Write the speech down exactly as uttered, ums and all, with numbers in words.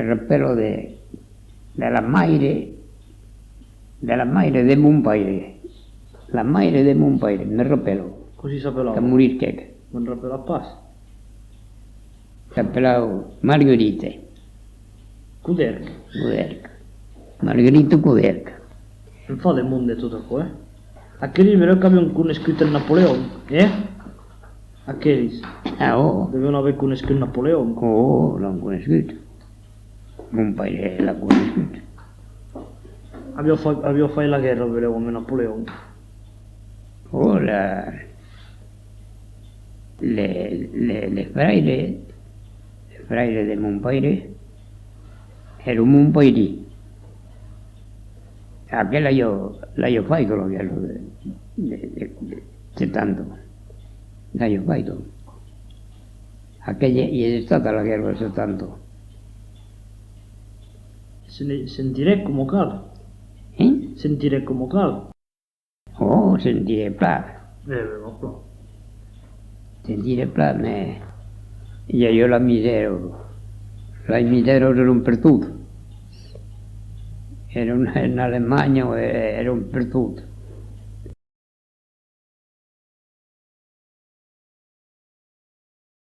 Me rapèlo de, de la maire, de la maire de mon paire. La maire de mon paire, me rapèlo. Cossí s'apelava? Que morisquèc. Me'n rapèla pas. S'apelava Marguerite. Coderc. Coderc. Marguerite Coderc. En fa de monde tot aquò, eh? Aquelis, belèu qu'avián conescut en Napoleon, eh? Aquelis. Ah, ò. Devián aver conescut Napoleon. Ò, l'an conescut. Mon paire l'a conescut. Avián fa-, avián fait la guèrra, belèu, amb Napoleon. Ò, la, le, le, le fraire, le fraire de mon paire, èra mon paire. Aquel l'aiá, l'aiá faita la guèrra de, de, de, de setanta. L'aiá faita. Aquel i, i es estat a la guèrra de setanta. Se'n, se'n tirèc coma cal. Eh? Se'n tirèc coma cal. Ò, se'n tirèc plan. Eh, ben, va plan. Se'n tirèc plan, mès i aviá la misèra. Las misèras èran pertot. Èran en Alemanha, eh, èran pertot.